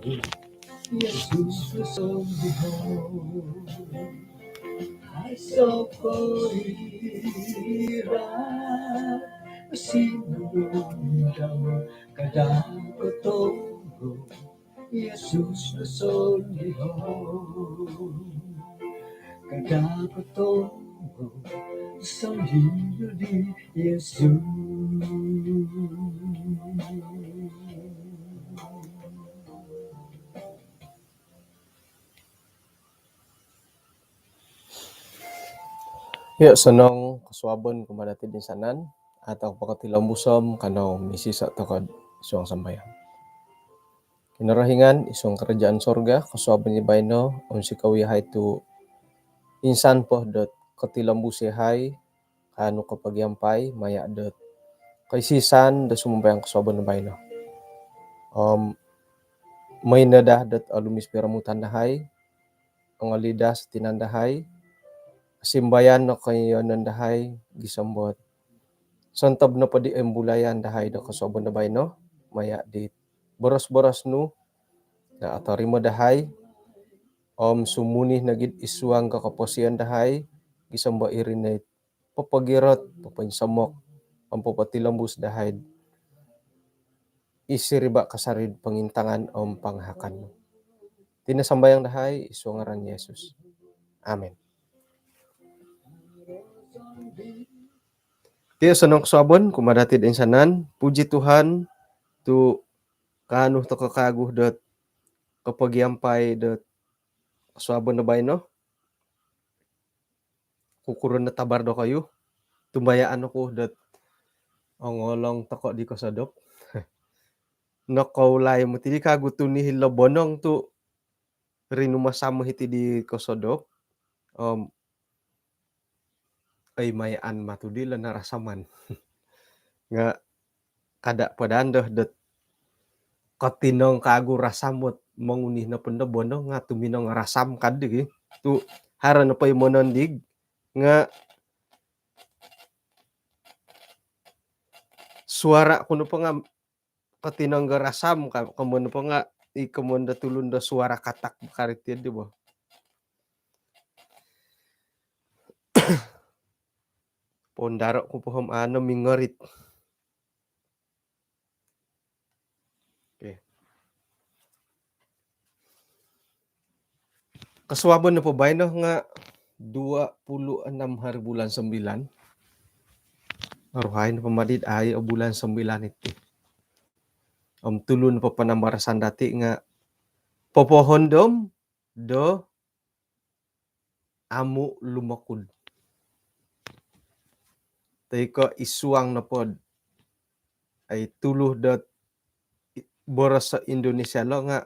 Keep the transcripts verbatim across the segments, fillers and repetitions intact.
Yesus sondiho, aiso koira sinundawa, kada kotonggo. Yesus sondiho, kada kotonggo, sondiho di Yesus. Iyo, osonong kosuabon kumaa dati toinsanan, atau popotilombus om kanou misiso tokou id suang sambayang. Kinorohingan id suang kerajaan sorga, kosuabon di baino, om sikou iyahai tu insan po dot kotilombus iyahai, kaanu kopogiampai, maya dot koisisan do sumambayang kosuabon do baino. Om maino daa dot olumis piromutan dahai, ongolidas tinan dahai, simbayan no koiyonon dahai, gisom dot sontob nopo di imbulayan dahai do kosuabon do baino, maya di boros-boros nu, nga otorimo dahai, om sumuni nogi id suang do koposion dahai, gisom dot iri no i popogirot, popoinsomok, om popotilombus dahai id siriba kasari id pongintangan om pangahakan nu. Iti no sambayang dahai id suang ngaran Yesus. Amin. Ti osonong kosuabon kumaa dati toinsanan, puji Tuhan, tu kaanu tokou kawagu dot kopogiampai dot kosuabon do baino. Kukuro no tabar dokoyu, tumbayaan oku dot ongolong tokou di kosodop. Nokoulai moti di kawagu tuni hilo bonong tu rinumasam hiti di kosodop. Om, oi, mayaan moti di lo narasaman. Nga kada po daa do dot kotinong kawagu rasam dot monguni nopo do bonong nga tuminong rasam kadi ki. Tu haro nopo i monondig nga suara ku nopo nga kotinong do rasam ka, komoyon nopo nga i komoyon do tulun do suara katak bakariti di bo. Pondaro ku po om anu mingorit. Okey. Kosuabon nopo baino nga dua puluh enam hari bulan sembilan. Oruhai nopo moti dot au bulan sembilan iti. Om tulu nopo panambarasan dati nga popohondom do amu lumokud. Toi ko id suang nopo dot tulu dot boros Indonesia lo nga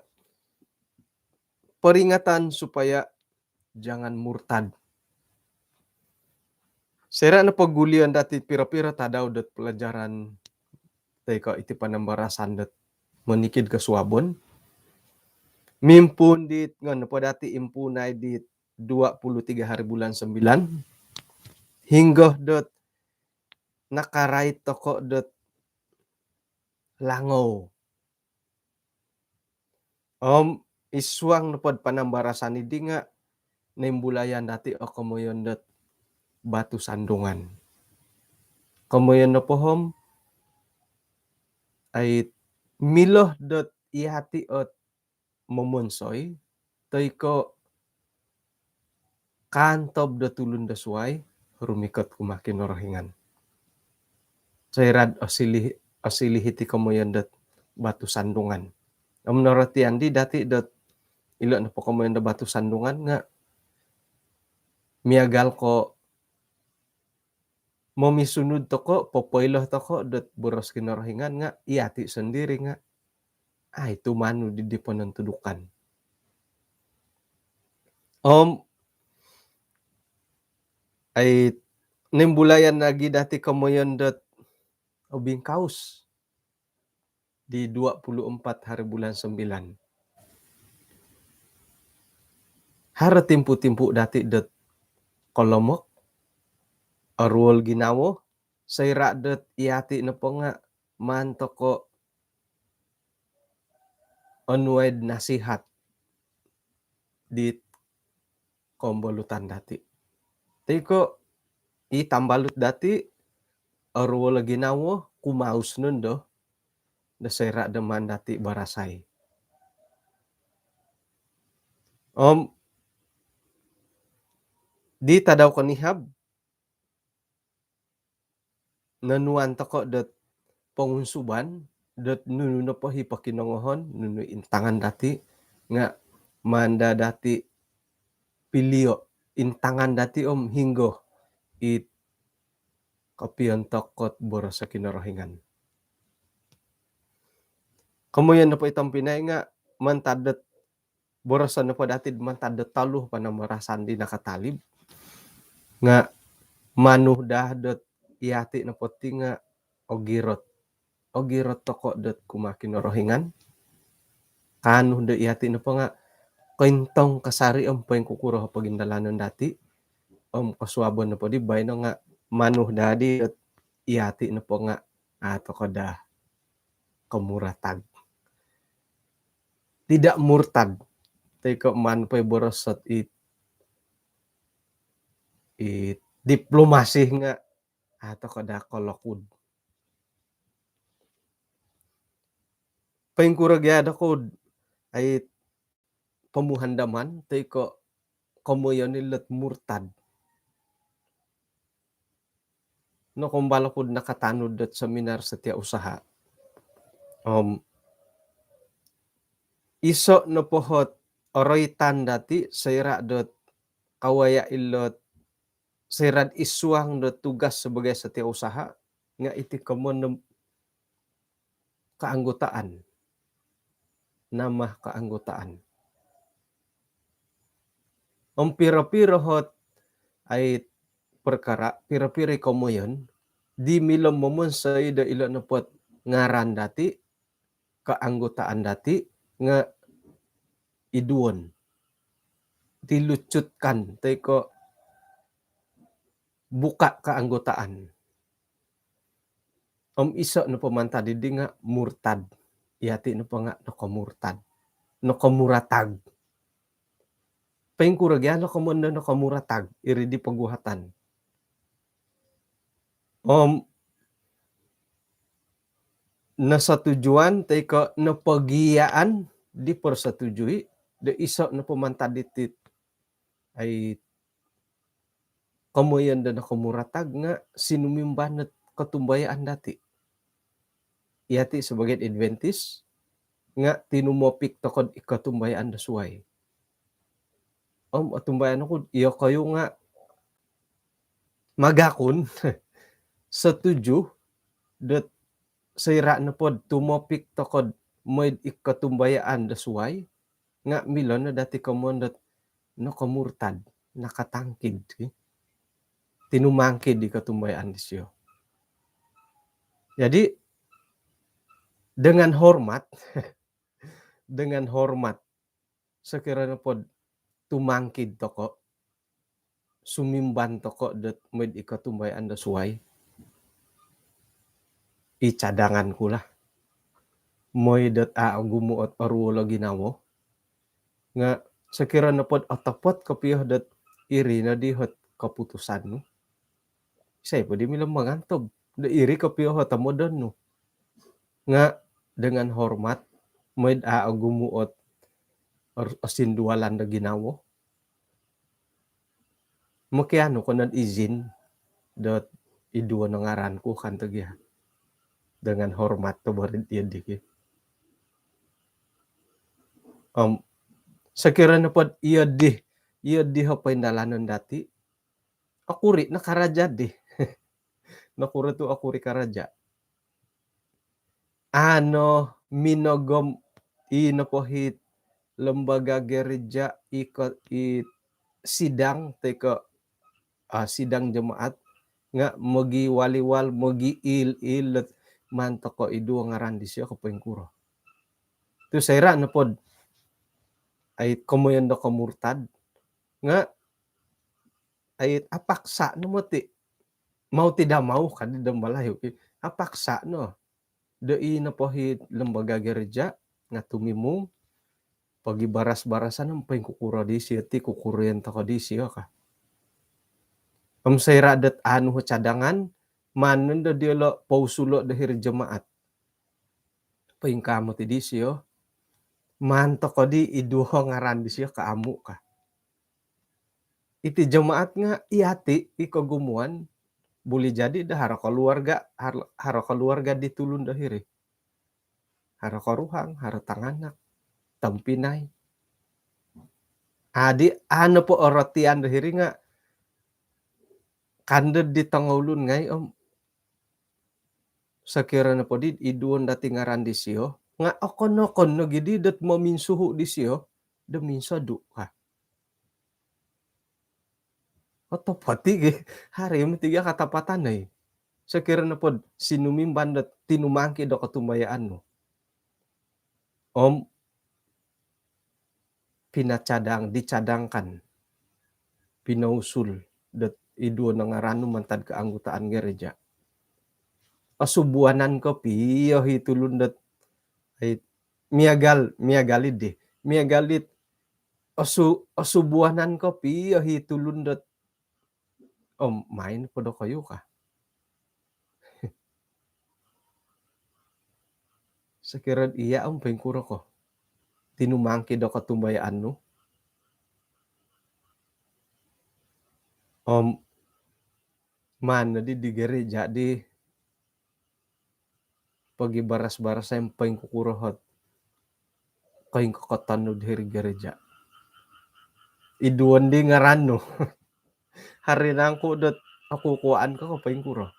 peringatan supaya jangan murtad. Soira nopo gulion dati piro-piro tadau dot pelajaran toi ko iti panambarasan dot monikid kosuabon, mimpuun dit, nga nopo dati impuunai dit dua puluh tiga hari bulan sembilan, hinggo dot nakarait tokou dot langou. Om id suang nopo dot panambarasan diti nga noimbulayan dati o komoyon dot batu sandungan. Komoyon nopo om, au milo dot yati ot momonsoi, toi ko kaantob do tulun do suai rumikot kumaa Kinorohingan. Soira dot osiliu, osiliu iti komoyon dot batu sandungan. Om norotian di dati dot ilo nopo komoyon do batu sandungan nga miagal ko momisunud tokou, popoilo tokou dot boros Kinorohingan nga yati sondiri nga au tumanud di ponontudukan. Om au noimbulayan lagi dati komoyon dot obingkaus di dua puluh empat hari bulan sembilan. Haro timpu-timpu dati dot kolomok, oruol ginawo, soira dot yati nopo nga maan tokou onuai'd nasihat dit kombolutan dati'. Toi ko' i tambalut dati', oruol o ginawo, kumaus nondo do soira' do maan dati' barasai. Om di tadau konihab, nonuan toko' dot pongunsuban dot nunu nopo hi pokinongohon, nunu intangan dati', nga' maan daa dati' pilio' intangan dati' om hinggo it kopiontok ot boros o Kinorohingan. Komoyon nopo i tompinai nga' mantad dot boroson nopo dati'd mantad do tolu panambarasan di nakatalib. Nga' manu daa dot iyati' nopo ti nga' ogirot. Ogirot toko' dot kumaa Kinorohingan. Kaanu do iyati' nopo nga' kointong kasari' om poingkukuro pogindalanon dati'. Om kosuabon nopo di baino nga' manu daa di dot iyati' nopo nga' a' toko' daa komuratag. Tidak murtad. Toi ko' maan po i boros ot i, i diplomasi nga' a' toko' daa kolokud. Poingkuro gia dokoyu'd ai pomuhandaman toi ko' komoyon ilo'd murtad. Nokoumbal oku'd nakatanud dot seminar setiausaha. Om iso' nopo hot oroitan dati' soira' dot kawaya' ilo'd soira'd isuang dot tugas sebagai setiausaha nga' iti komoyon keanggotaan. Nama keanggotaan. Om piro-piro hot ai perkara, piro-piro i komoyon di milo momonsoi do ilo nopo't ngaran dati', keanggotaan dati' nga' iduon. Dilucutkan toi ko' buka keanggotaan. Om iso' nopo mantad didi nga' murtad. Iyati' nopo nga' nokomurtad. Nokomuratag. Poingkuro gia nokomoyon do nokomuratag iri di poguhatan. Om nosotujuan toi ko' nopogiaan di persetujui do iso' nopo mantad diti ai komoyon do nokomuratag nga' sinumimban dot kotumbayaan dati'. Iyati' sebagai Adventist nga' tinumopik toko'd i kotumbayaan do suwai. Om otumbayaan oku'd iyokoyu nga' magakun setuju dot soira' nopo'd tumopik toko'd moi'd i kotumbayaan do suwai nga' milo no dati' komoyon dot nokomurtad, nakatangkid, ki. Tinumangkid i kotumbayaan disio. Jadi dengan hormat, dengan hormat, sokiro nopo'd tumangkid toko', sumimban toko' dot moi'd i kotumbayaan do suwai, i cadangan ku lah, moi dot a' ogumu' ot oruol o ginawo, nga' sokiro nopo'd otopot kopio dot iri noddi hot koputusan nu, isai poddi milo mangantob do iri kopio hot tomodon nu. Nga' dengan hormat, moi'd a' ogumu' ot or-, osindualan do ginawo, mokianu ko nod izin dot iduon o ngaran ku kan to gia. Dengan hormat to bo ri iyo di, ki. Om sokiro nopo'd iyo di, iyo di ho poindalanon dati', okuri' no karaja' di. Nokuro tu' okuri' karaja'? Ano minogom i nopo hit lembaga gereja i ko-, i sidang toi ko', ah, sidang jemaat nga' mogiwal-iwal, mogiil-il dot maan toko' iduo ngaran disio ko poingkuro. Tu' soira' nopo'd ai komoyon do komurtad nga' ai apaksa' no moti'. Mau tidak mau kadi do Malayu, ki. Apaksa' no. Do i nopo hi lembaga gereja nga' tumimung, Pogibaras-barasan om poingkukuro disio ti, kukuro ion toko disio ka. Om soira' dot anu o cadangan, maan nondo diolo' pousulo' do hiri'd jemaat. Poingkaa moti disio, maan toko di iduo ngaran disio ka amu' ka. Iti jemaat nga' iyati' i kogumuan, buli jadi do haro koluarga', har-, haro koluarga' di tulun do hiri. Haro koruhang, haro tanganak, tompinai. Adi, anu po orotian do hiri nga' kandod di tongoulun ngai' om sokiro nopo di iduon dati ngaran disio, nga' okon-okon nogi di dot mominsuhu' disio do minsodu' ka. Otopot i' gi, haro moti gi katapatan ai. Sokiro nopod sinumimban dot tinumangki do kotumbayaan nu om pinacadang, dicadangkan, pinousul dot iduo no ngaran nu mantad keanggotaan gereja. Osubuanan kopio i tulun dot, ai, miagal, miagal iddi, miagal dit osu-, osubuanan kopio i tulun dot om main po dokoyu ka. Sokiro iya' om poingkuro ko tinumangki do kotumbayaan nu om maan noddi di gereja di pogibaras-barasai om poingkukuro ot koingkokoton nu di hiri'd gereja. Iduon di ngaran nu. Haro nangku dot okukuaan ko ko poingkuro.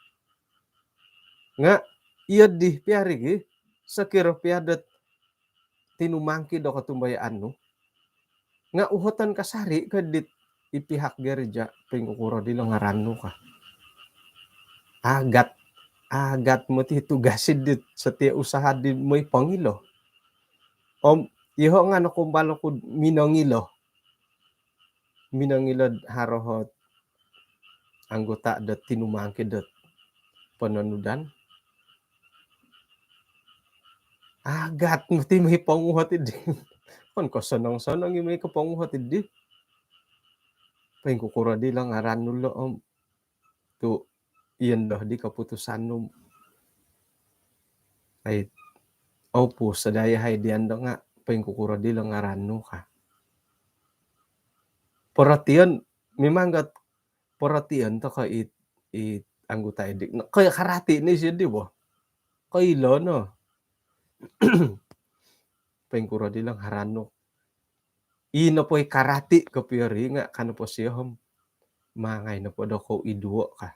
Nga' iyo di pia ri gi, sokiro pia dot tinumangki do kotumbayaan nu nga' uhoton kasari' ko dit i pihak gereja, poingkukuro dilo ngaran nu ka. Agat, agat moti tugas dit setiausaha di moi pongilo. Om iyoho' nga' nokoumbal oku'd minongilo. Minongilo'd haro ot anggota dot tinumangki dot pononudan. Agat moti moi ponguhot iddi. Okon ko sonong-sonong i moi koponguhot iddi. Poingkukuro dilo ngaran nu lo om tu' iyondo di keputusan nu. Ai, oupus o dai hai diando nga' poingkukuro dilo ngaran nu ka. Porotion, mimang got porotion toko i, i anggota iddi. Ko karati' no isio di bo. Koilo no. Poingkuro dilo ngaran nu. I nopo i karati' kopio ri nga' ka nopo sio om mangai nopo dokou iduo ka.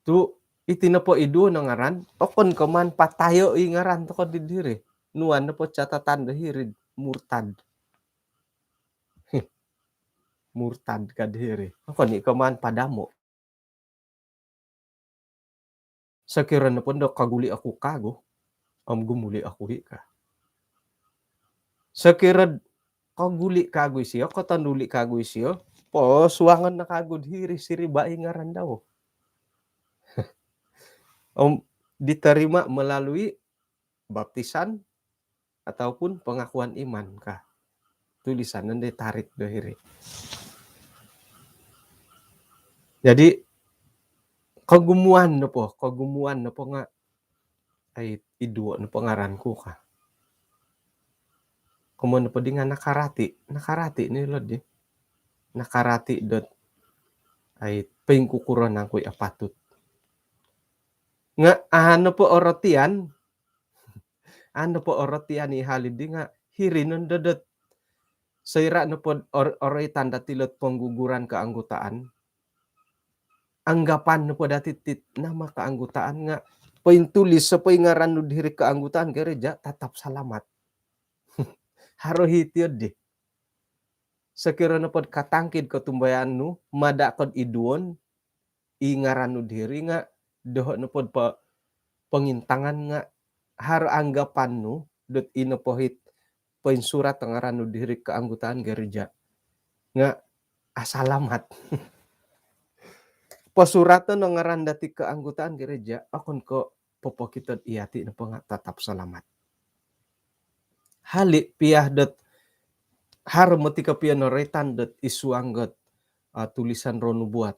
Tu' iti nopo iduo no ngaran, okon ko maan patayo' i ngaran toko di diri. Nuan nopo catatan do hiri'd murtad. Murtad ka di hiri. Okon i' ko maan padamo'. Sokiro nopo ndo kaguli' oku kagu om gumuli' oku i' ka. Sokiro'd kaguli' kagu isio, kotonduli' kagu isio, posuangon no kagu'd hiri siriba' i ngaran dau. Om diterima melalui baptisan ataupun pengakuan iman ka. Tulisan nondo i tarik do hiri. Jadi kogumuan nopo, kogumuan nopo nga' ai iduo nopo ngaran ku ka. Komoyon nopo di nga' nakarati', nakarati' ni lo di. Nakarati' dot ai poingkukuro nangku i apatut. Nga' aa nopo orotian, aa nopo orotian i hal iddi nga' hiri nondo dot soira' nopod or-, oroitan dati' lot pengguguran keanggotaan. Anggapan nopo dati' tit nama keanggotaan nga' pointulis o poingaran nu diri keanggotaan gereja tatap salamat. Haro hiti'd di. Sokiro nopod katangkid kotumbayaan nu, mada' kod iduon, i ngaran nu diri nga' doho' nopod po-, pongintangan nga' haro anggapan nu dot ino po hit poinsurat o ngaran nu diri keanggotaan gereja nga' asalamat. Posuraton o ngaran dati' keanggotaan gereja, okon ko' popokito'd iyati' nopo nga' tatap salamat. Hali' piya dot haro moti kopio noroitan dot id suang dot, ah, tulisan roh nubuat.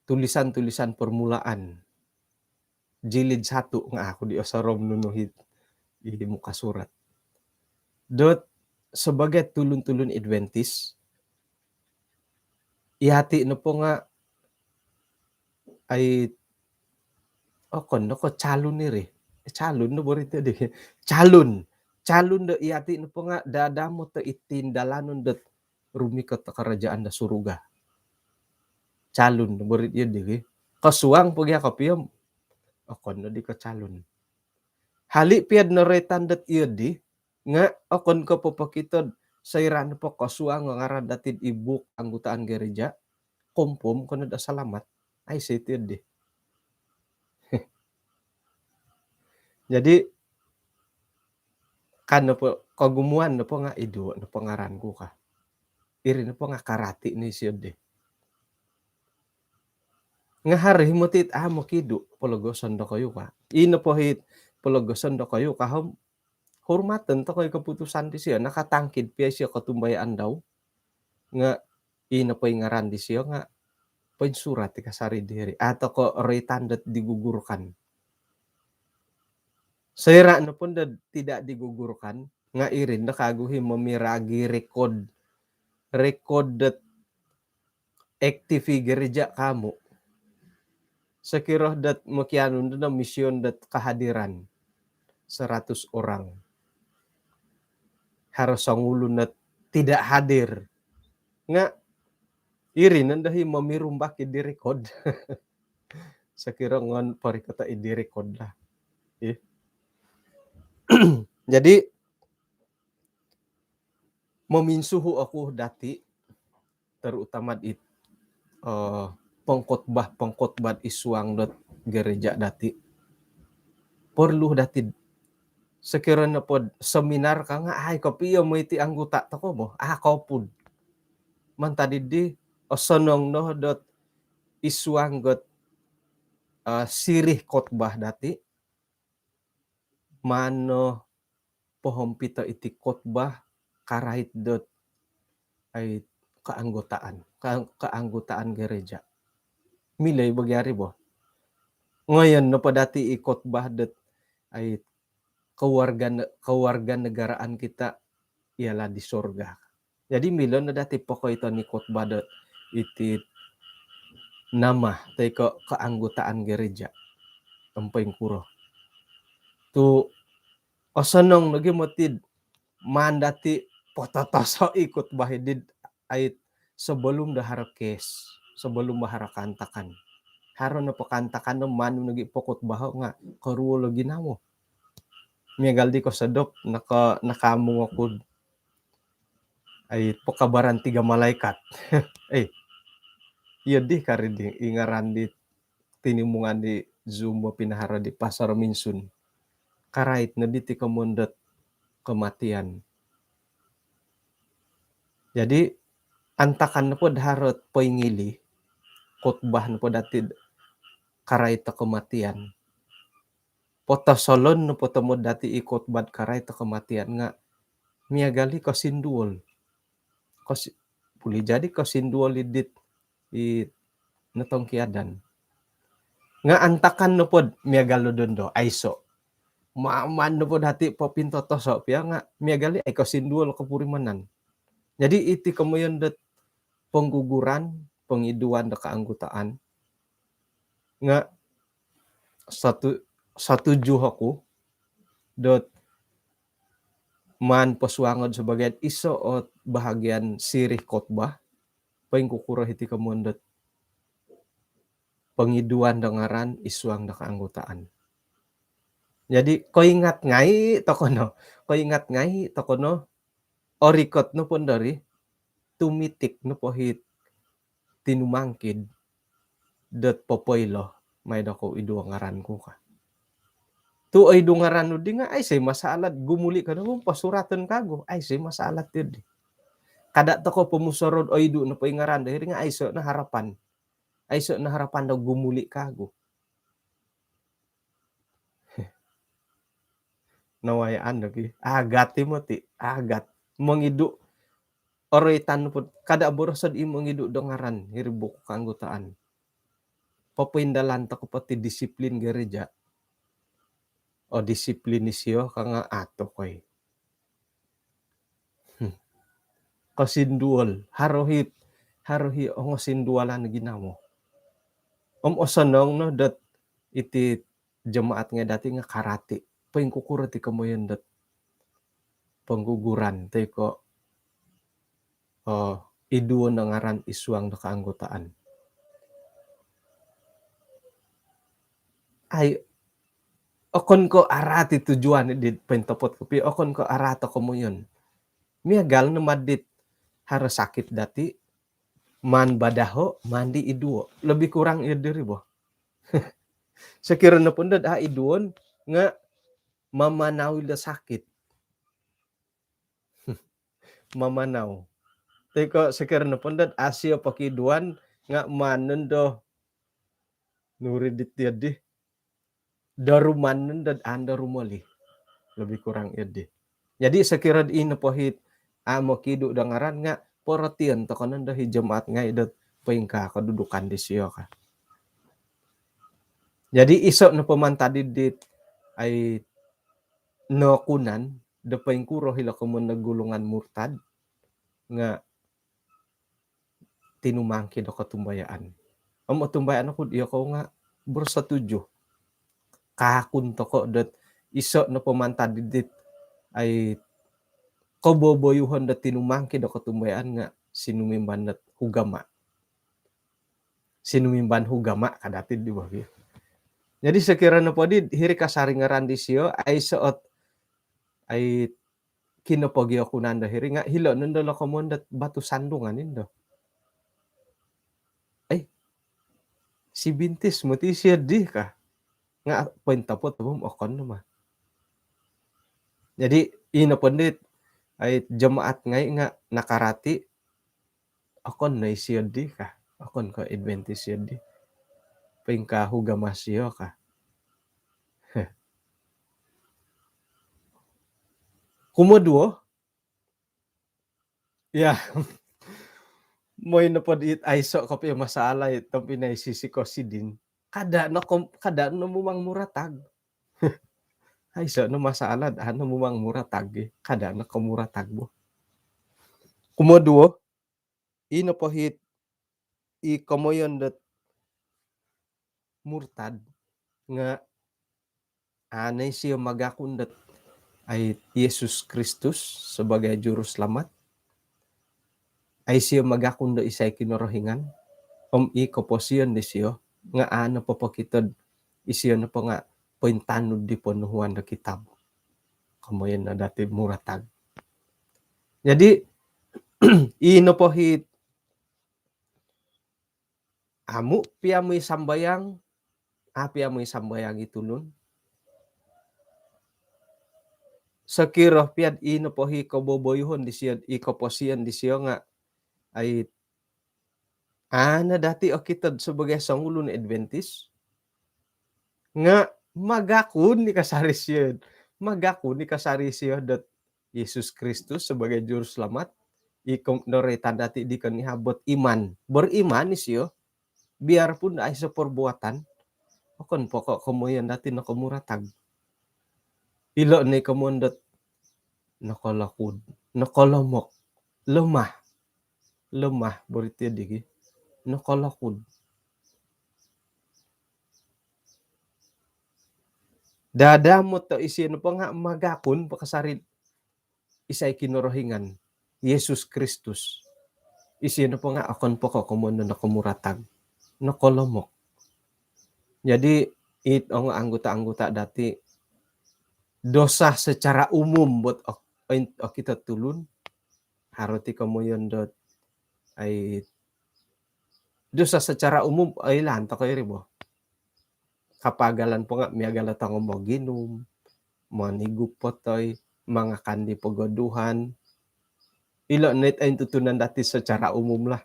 Tulisan-tulisan permulaan. Jilid satu nga' aku di osorou nunu hiti i muka surat. Dot sebagai tulun-tulun Adventist, iyati' nopo nga' ai okon no ko' calun iri. Eh, calun no bo ri ti di. Calun. Calun do iyati' nopo nga' dadamot do id tindalanon dot rumikot do karajaan do suruga. Calun no bo ri ti di. Kosuang po gia kopio om okon no di ko' calun. Hali' piya noroitan dot iyo di, nga' okon ko' popokito do soira' nopo kosuang o ngaran dati id buuk anggutaan gereja, confirm ko no do salamat. Aiso' iti di. Jadi, kan nopo, kogumuan nopo nga' iduo nopo ngaran ku ka. Iri nopo nga' karati ni sio di. Nga' haro i moti it amu mokidu, pologoson dokoyu ka. I nopo it pologoson dokoyu ka om hormaton toko i keputusan disio, nakatangkid piya isio kotumbayaan dau. Nga' i nopo i ngaran disio nga' poinsurat i kasari diri. Atau ko' roitan dot digugurkan. Soira' nopo dot tidak digugurkan, nga' iri no kagu i momiragi rekod. Rekod dot aktif i gereja kamu. Sokiro dot mokianu no do mision dot kehadiran seratus orang. Haro songulun dot tidak hadir. Nga' iri no do i momirumbak i di rekod. Sokiro ngon porikoto i di rekod lah. Ih. Jadi, mominsuhu oku dati, terutama it, eh, pengkhotbah-pengkhotbah id suang dot gereja dati. Perlu dati, sokiro nopo do seminar ka nga' ai kopio mo iti anggota toko bo. Ah, kopud. Mantad di, osonong no dot id suang dot, eh, siri khotbah dati. Maan no pohompito iti khotbah karait dot ai keanggotaan, ke-, keanggotaan gereja. Milo i bo gia ri bo. Ngoyon nopo dati i khotbah dot ai kewarga ne-, kewarganegaraan kita ialah di sorga. Jadi milo no dati pokoito ni khotbah dot iti nama toi ko keanggotaan gereja om poingkuro. Tu osonong nogi moti do maan dati pototoso i khotbah i di ait sebelum do haro kes, sebelum do haro kaantakan. Haro nopo kaantakan do maan nogi pokhotbah nga' koruol o ginawo. Miagal di kosodop naka-, nakaamung oku do ai pekabaran tiga malaikat. Eh, iyo di kari di i ngaran di tinimungan di Zoom bo pinaharo di Pastor Minsun. Karait no diti komoyon dot kematian. Jadi, antakan nopo do haro poingili, khotbah nopo dati karait do kematian. Potosolon nopo tomod dati i khotbah karait do kematian nga' miagal i kosinduol. Kosi-, boleh jadi kosinduol i dit i notongkiadan. Nga' antakan nopo do miagal do dondo, aiso. Maan nopo dati popintotoso piya nga' miagal i ai kosinduol kopurimanan. Jadi iti komoyon dot pengguguran, pengiduan do keanggotaan. Nga' satu-, satuju oku dot maan posuangon sebagai iso ot bahagian siri khotbah, poingkukuro iti komoyon dot pengiduan do ngaran id suang do keanggotaan. Jadi, koingat ngai' toko no, koingat ngai' toko no, orikot nopo ndo ri, tumitik nopo it tinumangkid dot popoilo mai dokou iduo ngaran ku ka. Tu oidu ngaran nu di nga' aiso masalah, gumuli' ko no posuraton kagu, aiso masalah ti di. Kada' toko pomusorou do oidu nopo i ngaran do iri nga' aiso no harapan. Aiso no harapan do gumuli' kagu. nawayaan lagi. Agat i moti, agat. Mongidu, oroitan pun, kada borosod i mongidu do ngaran hiri buku keanggotaan. Popoindalan toko poti disiplin gereja. O, disiplin isio ka nga ato koi. Hmm. Kosinduol, haro hi, haro hi ongosinduolan ginawo. Om osonong no dot iti jemaat ngai dati nga karati. Poingkukuro ti komoyon dot pengguguran toi ko, eh, iduo no ngaran id suang do keanggotaan. Ai, okon ko arati tujuan di pointopot kopi, okon ko arati komoyon. Miagal no ma dit haro sakit dati, maan badaho, maan di iduo. Lebih kurang iyo diri bo. Sekiranya pun dot a iduon nga mamanau do sakit. Mamanau. Toi ko sekiranya pun dot a sio pokiduan nga maan nondo nuri dit iyo di. Doruman nondo ando rumoli. Lebih kurang iyo di. Jadi sekiranya ino pohit a mokidu do ngaran nga porotion toko nondo hi jemaat ngai dot poingkaa kedudukan disio ka. Jadi iso no pemantadi dit ai nokunan do poingkuro hilo komoyon do golongan murtad nga tinumangki do kotumbayaan. Om otumbayaan oku diyo kou nga bersetuju. Kaakun toko dot iso no pemantadi dit ai koboboyuhon do tinumangki do kotumbayaan nga sinumimban dot hugama. Sinumimban hugama ka dati di bagi. Jadi sekiranya podi hiri kasari ngaran disio, ai soot, ai kinopogi oku nondo hiri nga hilo nondo lo komoyon dot batu sandungan indo. Ai, si bintis moti sio di ka. Nga pointopot bo okon no ma. Jadi ino pun dit ai jemaat ngai nga nakarati okon no isio di ka. Okon ko Adventist sio di. Poingkaa hugama sio ka. Heh. Kumoduo. Ya. Moi nopo dit aiso kopio masalah i tompinai sisi kosidin. Kada no kom-, kada no mumang muratag. Aiso no masalah, daa no mumang muratag i. Kada no komuratag bo. Kumoduo, ino pohit i komoyon dot murtad nga a no isio magakun dot ai Yesus Kristus sebagai juruselamat. Ai isio magakun do isai Kinorohingan. Om i koposion disio nga a no popokito dot isio nopo nga pointanud di ponuhuan do kitab. Komoyon no dati muratag. Jadi i nopo hit amu pia moi sambayang, a pia moi sambayang i tulun. Sokiro pia dot i nopo hi koboboyuhon disio, i koposion disio nga ai a no dati okito dot sebagai songulun Adventist. Nga magakun i kasari sio. Magakun i kasari sio dot Yesus Kristus sebagai juruselamat. I kom-, noroitan dati di konihabot iman. Beriman isio. Biarpun aiso perbuatan. Okon po ko komoyon dati nokomuratag. Ilo no i komoyon dot nokolokud. Nokolomok. Lemah. Lemah berarti digi. Nokolokud. Dadamot to isio nopo nga magakun po kasari isai Kinorohingan, Yesus Kristus. Isio nopo nga okon po ko komoyon nokomuratag. Nokolomok. Jadi it ongo anggota-anggota dati dosa secara umum buat ok-, okito tulun. Haro ti komoyon dot ai dosa secara umum, ai lantok iri bo. Kapagalan po nga miagal o tongo moginum, monigup potoi, mangakan di pogoduhan. Ilo no it ointutunan dati secara umum lah.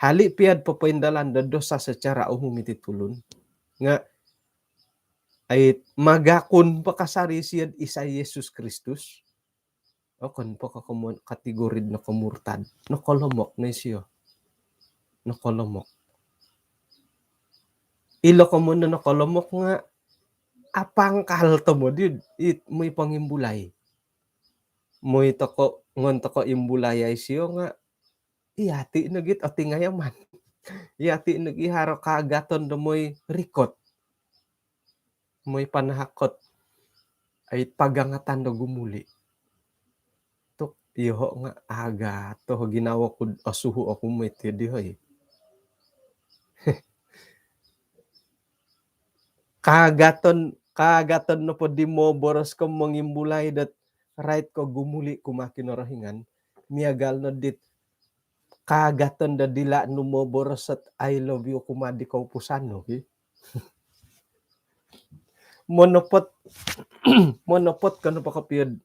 Hali pia dot popoindalan do dosa secara umum iti tulun. Nga ai, magakun po kasari isio do isai Yesus Kristus, okon po ko komoyon kategori do nokomurtad. Nokolomok no isio. Nokolomok. Ilo komoyon do nokolomok nga apangkal tomod it moi pongimbulai. Moi toko, ngon toko imbulai ai isio nga, iyati nogi it otingayaman. Iyati nogi haro kaagaton do moi rikot. Moi panahakot. Ai pagangatan do gumuli. Tu iyoho nga agat to ginawo ku do osuhu oku moi ti di hoi. Kaagaton, kaagaton nopo di moboros ko mongimbulai dot rait ko gumuli kumaa Kinorohingan, miagal no dit kaagaton do dila nu moboros ot I love you kumaa di koupusan nu, ki. Monopot, monopot ko nopo kopio do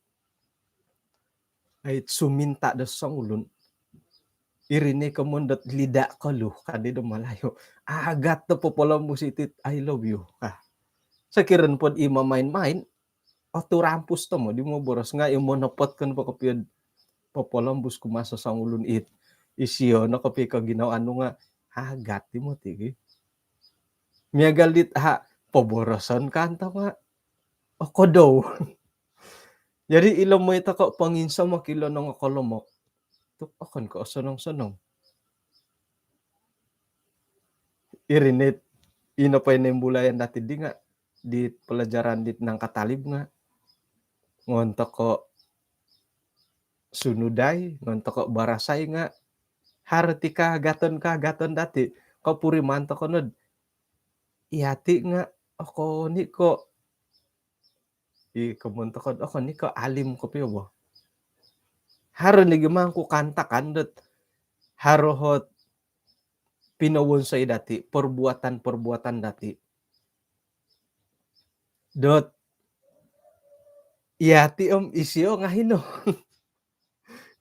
ai suminta do songulun. Iri no komoyon dot lidah kolu, ka di do Malayu. Agat do popolombus iti it I love you, ka. Sokiro nopo do i mamain-main, otu rampus tomod di moboros nga i monopot ko nopo kopio do popolombus kumaa sosongulun it isio no kopio ko ginawo nu nga agat i moti, ki. Miagal dit ha poboroson kanto nga okodou. Jadi ilo moi toko ponginsomok ilo nongokolomok tu okon ko osonong-sonong. Iri no it, ino po i noimbulayan dati di nga di pelajaran dit nangkatalib nga ngon toko sunudai, ngon toko barasai nga haro ti kaagaton-kaagaton dati. Kopuriman toko no do iyati nga okon i ko, i komoyon toko do okon i ko alim kopio bo. Haro nogi mangku kaantakan dot haro ot pinowonsoi dati, perbuatan-perbuatan dati dot iyati om isio nga hino.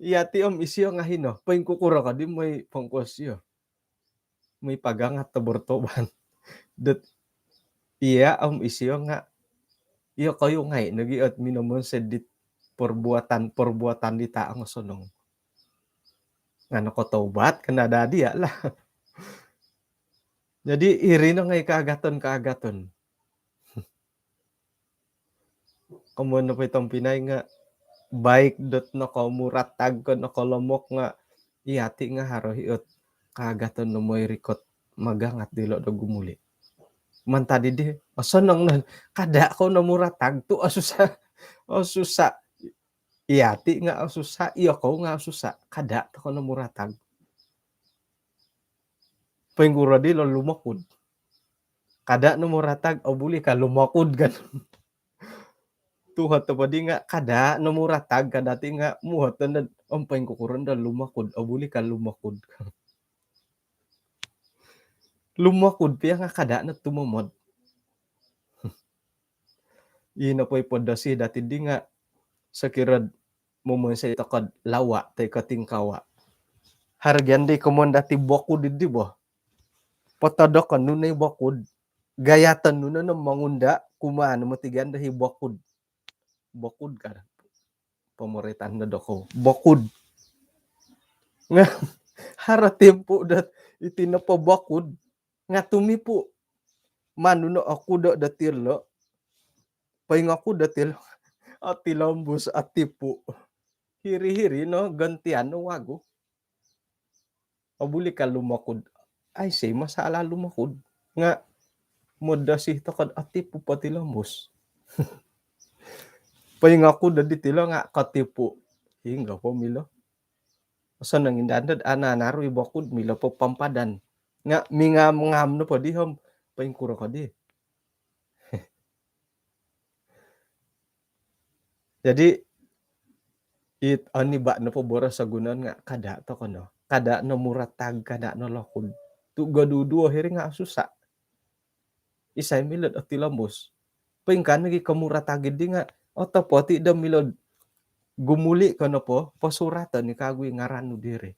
Iyati om isio nga hino. Poingkukuro ko di moi pongkuo isio, moi pagangat do bertobat? Dot iya om isio nga iyokoyu ngai nogi ot minomonsoi dit perbuatan-perbuatan dit a' ongosonong. Nga nokotobat kena daa dia lah. Jadi iri no ngai kaagaton-kaagaton. Komoyon nopo i tompinai nga baik dot nokomuratag ko nokolomok nga iyati nga haro i ot kaagaton do moi rikot magangat dilo do gumuli. Mantad di di, osonong no, kada kou nomuratag tu osusa. Osusa. Iyati nga osusa, iyokou nga osusa. Kada toko nomuratag. Poingkuro di lo lumokud? Kada nomuratag, obuli ka lumokud kan. Tuhot nopo di nga kada nomuratag, kada ti nga muhot no om poingkukuro no lumokud, obuli ka lumokud. Lumokud pia nga kada no tumomod. Ino po i podosi dati di nga sokiro momonsoi toko do lawa toi ko tingkawa. Haro gia di komoyon dati bokud di bo. Potodokon nu no i bokud. Gayaton nu no mongunda, kumaa no moti gia do i bokud. Bokud ka. Pomoroitan no dokou. Bokud. Nga haro timpu dot iti nopo bokud nga tumipu. Manu no okudo do tilo. Poingokud do tilo, otilombus, otipu. Hiri-hiri no gantian no wagu. Obuli ka lumokud? Aiso i masalah lumokud. Nga modosi toko do otipu potilombus. Poingokud do di tilo nga kotipu. Hinggo po milo. Osonong indanan do ana-anaru i bokud milo po pampadan. Nga mingam-ngam nopo di om poingkuro ko di? Jadi it oni ba nopo boros o gunoon nga kada toko no. Kada nomuratag, kada nolokud. Tu goduduo hiri nga osusa. Isai milo do otilombus? Poingkaa nogi komuratag di nga otopot i do milo do gumuli ko nopo, posuraton i kagu i ngaran nu diri.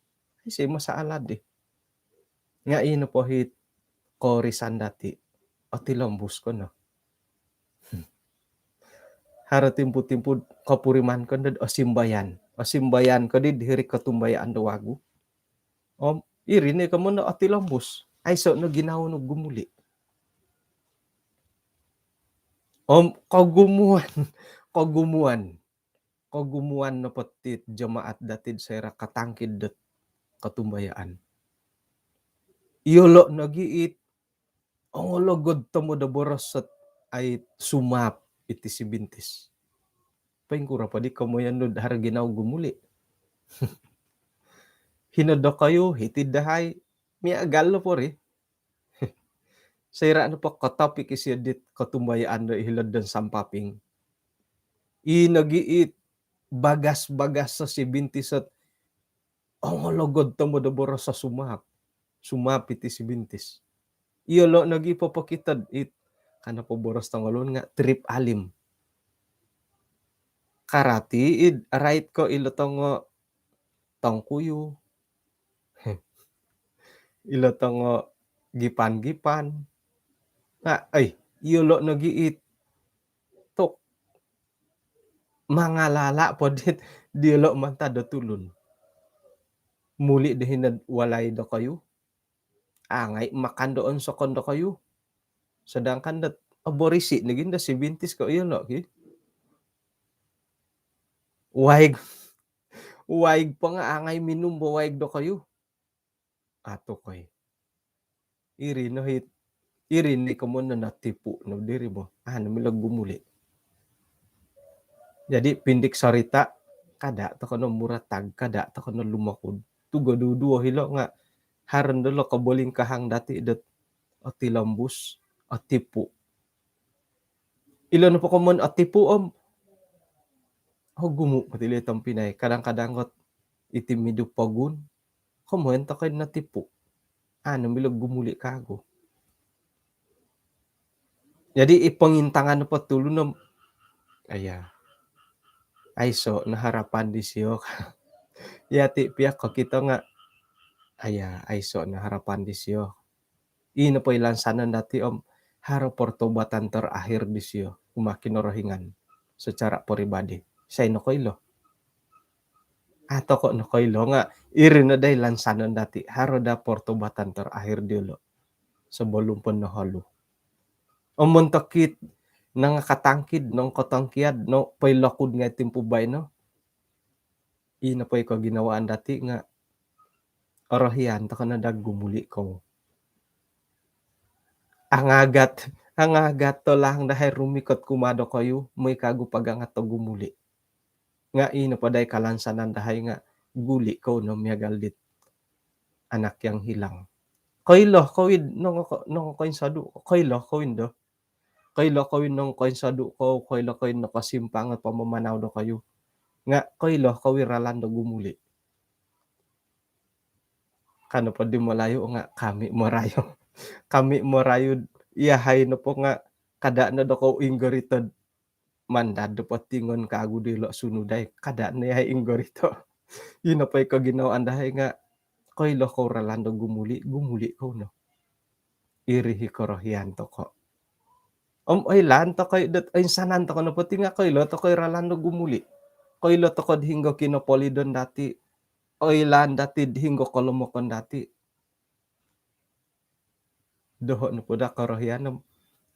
Aiso i masalah di. Nga ino po it korisan dati, otilombus ko no. Haro timpu-timpu kopuriman ko nod osimbayan. Osimbayan ko di hiri kotumbayaan do wagu. Om iri no i komoyon do otilombus. Aiso no ginawo nu gumuli. Om kogumuan, kogumuan, kogumuan nopo ti jemaat dati soira katangkid dot kotumbayaan. Iyolo nogi it ongologod tomod o boros ot ai sumaap iti sibintis. Poingkuro po di komoyon nu do haro ginawo gumuli? Hino dokoyu, hiti dahai, miagal nopo ri. Soira nopo kotopik isio dit kotumbayaan do hilo'd don sampaping, i nogi it bagas-bagas so sibintis ot ongologod tomod o boros o sumaap. Sumaap iti sibintis. Iyolo nogi popokito dit, ka nopo boros tongoluon nga trip alim. Karati id rait ko ilo tongo tongkuyu, ilo tongo gipan-gipan. Nga, ai, iyolo nogi it tok mangalala po dit diolo mantad do tulun. Muli do hino walai dokoyu, a ngai makan do onsokon dokoyu. Sedangkan dot oborisi nogi do sibintis ko iyolo ki. Waig, waig po nga a ngai minum bo waig dokoyu. Ato koi. Iri no hit, iri ni komoyon no notipu no diri bo. A no milo gumuli. Jadi pindik sorita, kada toko no muratag, kada toko no lumokud. Tu goduduo hilo nga haro no dilo kobolingkahang dati dot otilombus, otipu. Ilo nopo komoyon otipu om, ogumu po ti ilo tompinai. Kadang-kadang ot iti midu pogun, komoyon tokoi notipu. A no milo gumuli kagu. Jadi i pongintangan nopo tulun om, aya, aiso no harapan disio. Yati pia kokito nga, aya, aiso no harapan disio. I nopo i lansanon dati om haro pertobatan terakhir disio kumaa Kinorohingan secara peribadi. Isai nokoilo? Ato ko nokoilo nga iri no dai lansanon dati, haro da pertobatan terakhir diolo sebelum po noholu. Om montok it nangakatangkid, nongkotongkiad, no poilokud ngai timpu baino. I nopo i koginawaan dati nga orohian toko no da gumuli kou. Angagat, angagat tolang dahai rumikot kumaa dokoyu, moi kagu pagangat do gumuli. Nga i nopo dai kalansanan dahai nga guli kou no miagal dit anak yang hilang. Koilo kou id nongo, nongo koinsodu, koilo kou indo. Koilo kou i nongo koinsodu kou, koilo kou i nokosimpang o pamamanau dokoyu. Nga koilo kou i ralan do gumuli. Ka nopo di Melayu nga kami merayu. Kami merayu, iyahai nopo nga kada no dokou inggoritod mandad do potingon kagu dilo sunudai. Kada no iyahai inggorito. I nopo i koginawaan dahai nga koilo kou ralan do gumuli, gumuli kou no. Iri i korohian toko. Om oilaan toko i dot oinsanan toko nopo ti nga koilo toko i ralan do gumuli. Koilo toko do hinggo kinopolidon dati. Oilaan dati do hinggo kolomokon dati. Doho nopo da korohian om,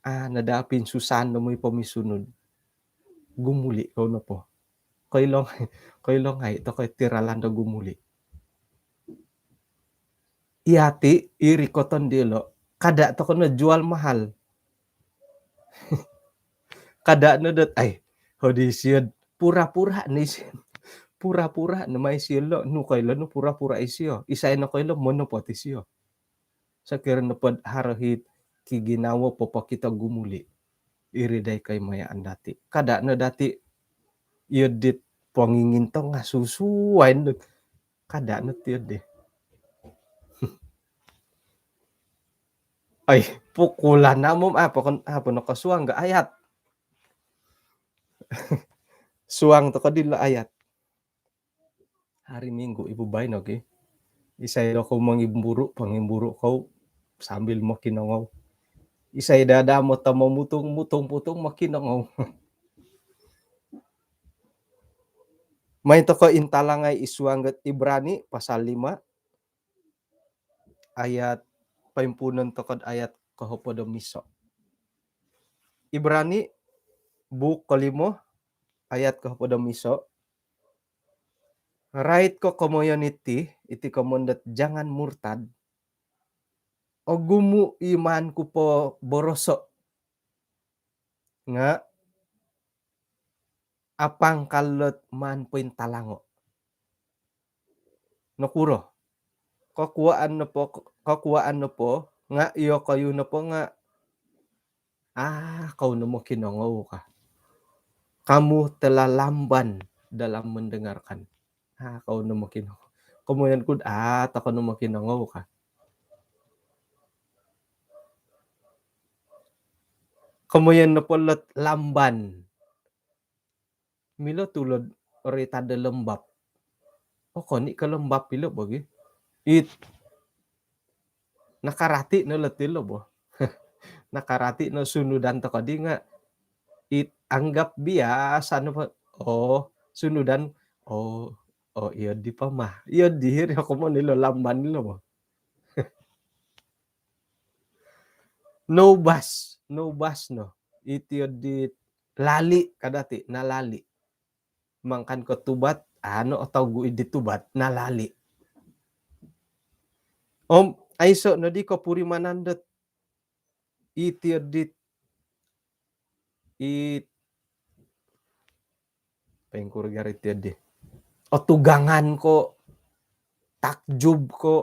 a no da pinsusan do moi pomisunud. Gumuli kou nopo. Koilo ngai, koilo ngai toko i ti ralan do gumuli. Iyati, iri koton diolo, kada toko no jual mahal. Kada no dot, ai, hodi isio, pura-pura no isio. Pura-pura no mai isio lo, nu koilo nu pura-pura isio. Isai no koilo monopot isio. Sokiro nopo do haro it kiginawo popokito gumuli. Iri dai koimayaan dati. Kada no dati iyo dit pongingintong nga susuai no. Kada no ti iyo di. Ai, pukulan amu om apo kon, apo nokosuang ga ayat. Suang toko dilo ayat. Hari Minggu ibu baino ki. Isai dokou mongimburu, pongimburu kou sambil mokinongou. Isai dada mo tomo mutung, mutung putung mokinongou. Mai toko intalangai id suang dot Ibrani pasal lima ayat, poimpuunon toko dot ayat kohopod om iso. Ibrani buuk kolimo ayat kohopod om iso. Rait ko komoyon iti, iti komoyon dot jangan murtad. Ogumu i maan ku po boroso nga apangkal dot maan pointalango. Nokuro? Kokuaan nopo, kokuaan nopo nga iyokoyu nopo nga, ah, kau no mokinongou ka. Kamu telah lamban dalam mendengarkan. Ah, kau no mokinongou. Komoyon ku dot, ah, tokou no mokinongou ka. Komoyon nopo dot lamban. Milo tulod ori tanda lembab. Oh, koni ke lembab ilo bagi. It nakarati no dot ilo bo. Nakarati no sunudan toko di nga it anggap biasa no po. Oh, sunudan. Oh, oh, iyo di pama. Iyo di hiri aku mo nilo lamban ilo bo. Nobas, nobas no. Iti di lali kadati, nalali. Mangan ko tubat, anu, atau gu idi tubat, nalali. Om aiso no di kopurimanan dot iti di it pengkur gari ti di. Otugangan ko, takjub ko,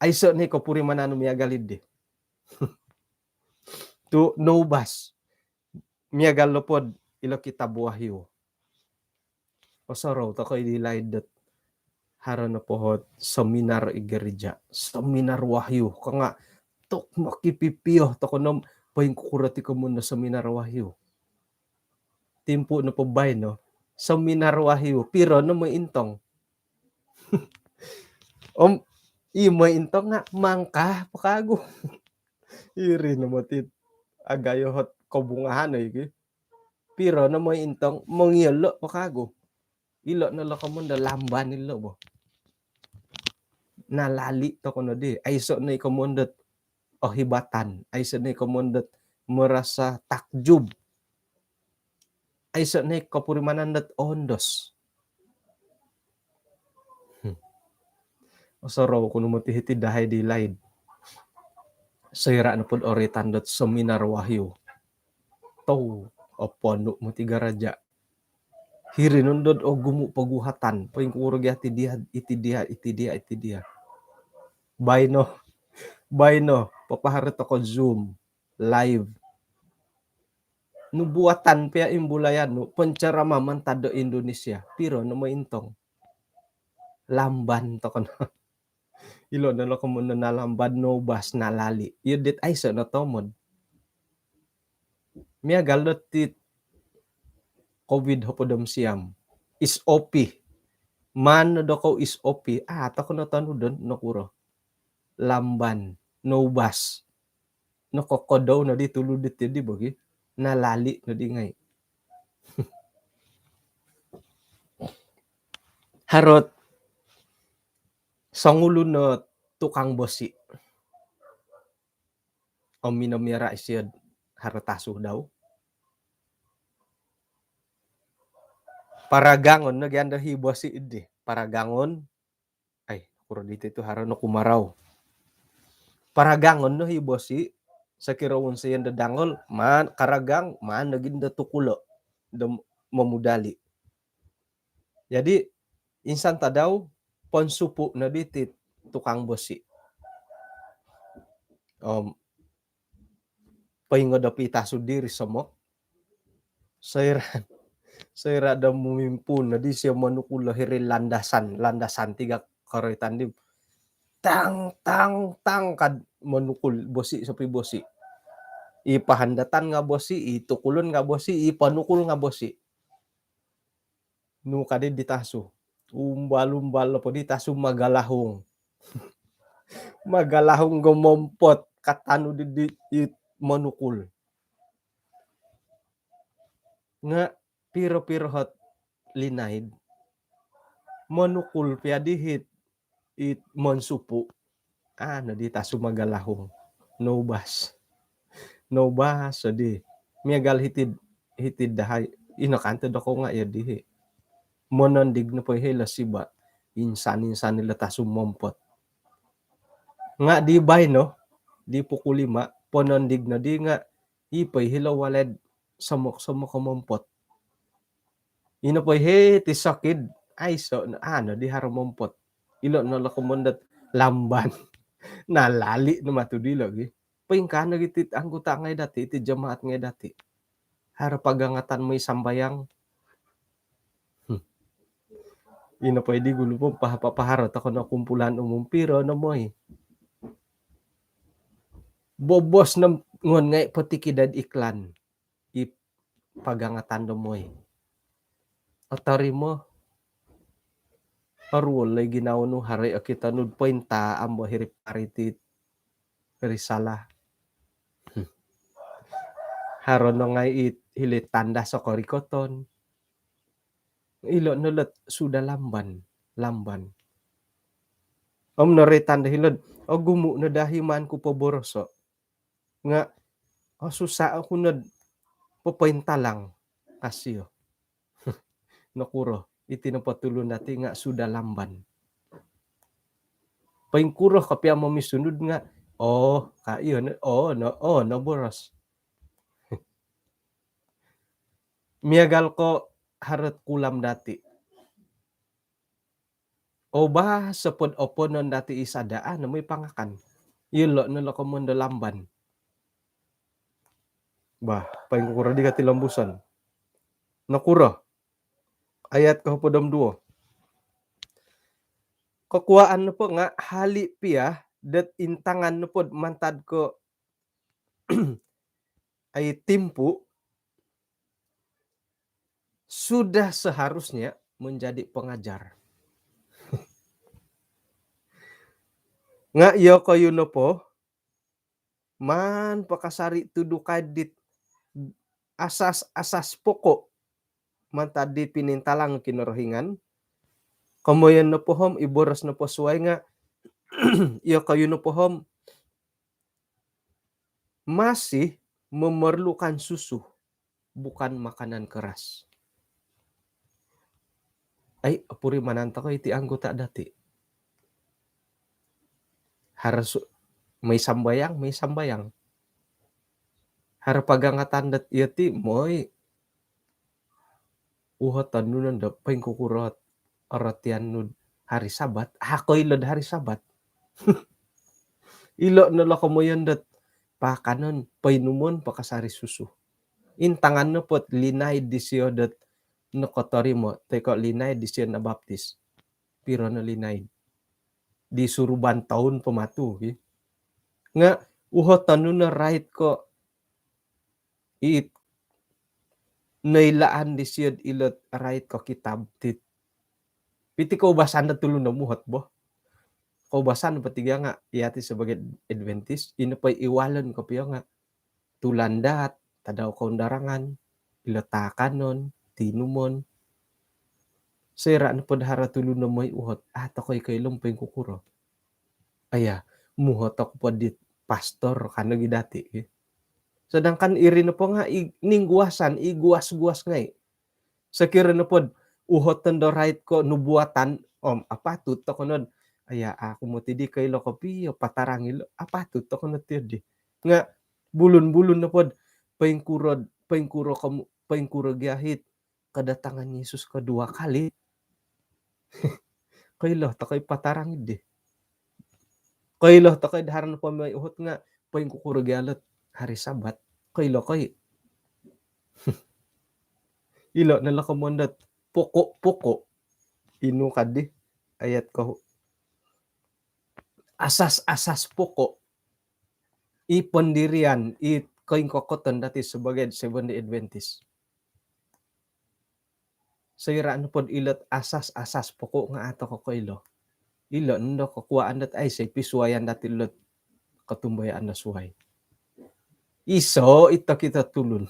aiso ni kopurimanan miagal di. Tu nobas. Miagal nopo dot ilo kitab Wahyu. Osorou toko di laid dot haro nopo ot seminar i gereja, seminar Wahyu. Ka nga tok mokipipio toko nom poingkuro ti komoyon do seminar Wahyu. Timpu nopo baino, seminar Wahyu, piro no moi intong. Om i moi intong nga mangkah po kagu. Iri no moti agayo ot kobungahan iki. Piro no moi intong, mongiolo po kagu. Ilo no lo komoyon do lamban ilo bo. Nalali toko no di, aiso no i komoyon dot ohibatan, aiso no i komoyon dot merasa takjub. Aiso no i kopurimanan dot ondos. Hmm. Osorou ku no moti hiti dahai di laid. Soira nopo dot ori tanda dot seminar Wahyu. Tau, oponu moti gereja. Hiri nondo dot ogumu poguhatan, poingkuro gia ti dia, iti dia, iti dia, iti dia. Baino, baino, papaharo toko Zoom, live. Nubuatan pia imbulayan nu, penceramah mantad do Indonesia, piro no moi intong. Lamban toko no. Ilo no lo komoyon do nalamban, nobas, nalali. Iyo dit aiso no tomod. Miagal do ti COVID hopod om siam. S O P. Maan no dokou S O P. Ah, toko no tonudon nokuro. Lamban, nobas. Nokokodou no di tulud diti di bagi. Nalali no di ngai. Haro ot songulun no tukang bosi. Om minomiara isio do haro tasu dau. Paragangon no gia do hi bosi di. Paragangon. Ai, kuro diti tu haro no kumarau. Paragangon no hi bosi, sokiro wonsoyon do dangol, maan karagang, maan nogi do tukulo do momudali. Jadi insan tadau, ponsupu no diti tukang bosi. Om poingodop i tasu diri somok. Soira, soira do mumimpuun no disio monukul hiri landasan, landasan tiga koroitan di. Tang, tang, tang kad monukul bosi, sopi bosi. I pahandatan nga bosi, i tukulon nga bosi, i ponukul nga bosi. Nu kadi di tasu. Umbal-umbal po di tasu magalahung. Magalahung gomompot katanu di, di, di monukul. Nga piro-piro ot linaid, monukul pia di hiti monsupu. Anu di tasu magalahung. Noubas. Noubas di. Miagal hiti, hiti dahai. Ino kanto doko nga iyo di hi. Monondig no po hilo siba. Insan-insan ilo tasu mompot. Nga di baino, di pukul lima, ponondig no di nga i po hilo walai somok-somok mompot. Ino po hiti sokid, aiso no, anu di haro mompot. Ilo no lo komon dot lamban. Nalali no matu dilo gi. Poingkaa no gi ti anggota ngai dati, ti jemaat ngai dati. Haro pagangatan moi sambayang. Hmm. Ino po di gulu po pahapa-paharo toko no kumpulan umum piro no moi. Bobos no ngon ngai po tikid dad iklan. I pagangatan do moi. Otorimo. Oruol lagi nau nu haro i okito nu pointa ambo hiri pariti risalah. Haro no ngai i hili tanda sokorikoton. Ilo no lot sudah lamban, lamban. Om nori tanda hilo, ogumu no dahi man ku poboroso. Nga, oh, susah aku nod popointalang kasio. Nokuro, iti nopo tulun dati nga sudah lamban. Poingkuro kopio momisunud nga, oh, ka iyo, no, oh, no, oh, no boros. Miagal ko harot kulam dati. Oba sopod oponon dati i sada, ah, nemu i pangakan. Ilo no lo komon do lamban. Bah, poingkuro di kati lombuson. Nokuro. Ayat kohopod om duo. Kokuaan nopo nga hali pia dot intangan nopo mantad ko ai timpu sudah seharusnya menjadi pengajar. Nga iyo koyu nopo, man pakasari tudukai dit asas-asas pokok mantad di pinintalang Kinorohingan. Komoyon nopo om, i boros nopo suai nga, iyo koyu nopo om, masih memerlukan susu, bukan makanan keras. Ai, opurimanan toko iti anggota dati. Harus moi sambayang, moi sambayang. Haro pagangatan dot iyo ti, moi uhoton nu nondo poingkukuro orotian nu hari Sabat, ah, koilo do hari Sabat. Ilo no lo komoyon dot pakanon, poinumon, pakasari susu. Intangan nopo linaid disio dot nokotorimo, toi ko linaid disio nabaptis. Piro no linaid. Di suruban toun po matu, ki. Nga uhoton nu no rait ko it noilaan disio ilot rait ko kitab tit. Piti koubasan do tulun do muhot bo. Koubasan po tiga nga, yati sebagai Adventist, ino po iwalon kopio nga tulandaat, tadau koundarangan, ilo taakanon, tinumon. Soira nopo do haro tulun do moi uhot, ah, tokoi koilo poingkukuro. Aya, muhot oku po dit pastor, ka nogi dati, ki. Sedangkan iri nopo nga i ningguasan, i guas-guas ngai. Sokiro nopo do uhoton do rait ko nubuatan, om, apatut toko nod, aya, aku moti di koilo kopio patarang ilo, apatut toko nod tiyo di. Nga bulun-bulun nopo do poingkuro, poingkuro komu-, poingkuro gia it kedatangan Yesus kedua kali. Koilo tokoi patarang di. Koilo tokoi do haro nopo moi uhot nga poingkukuro gia ilot hari Sabat. Koilo koi. Ilo no lo komoyon dot pokok-pokok. Inu kadi ayat ko asas-asas pokok. I pendirian, i koingkokoton dati sebagai Seventh Day Adventist. Soira nopo do ilot asas-asas pokok nga a toko koilo. Ilo nondo kokuaan dot aiso i pisuayan dati ilot kotumbayaan do suai. Iso it okito tulun.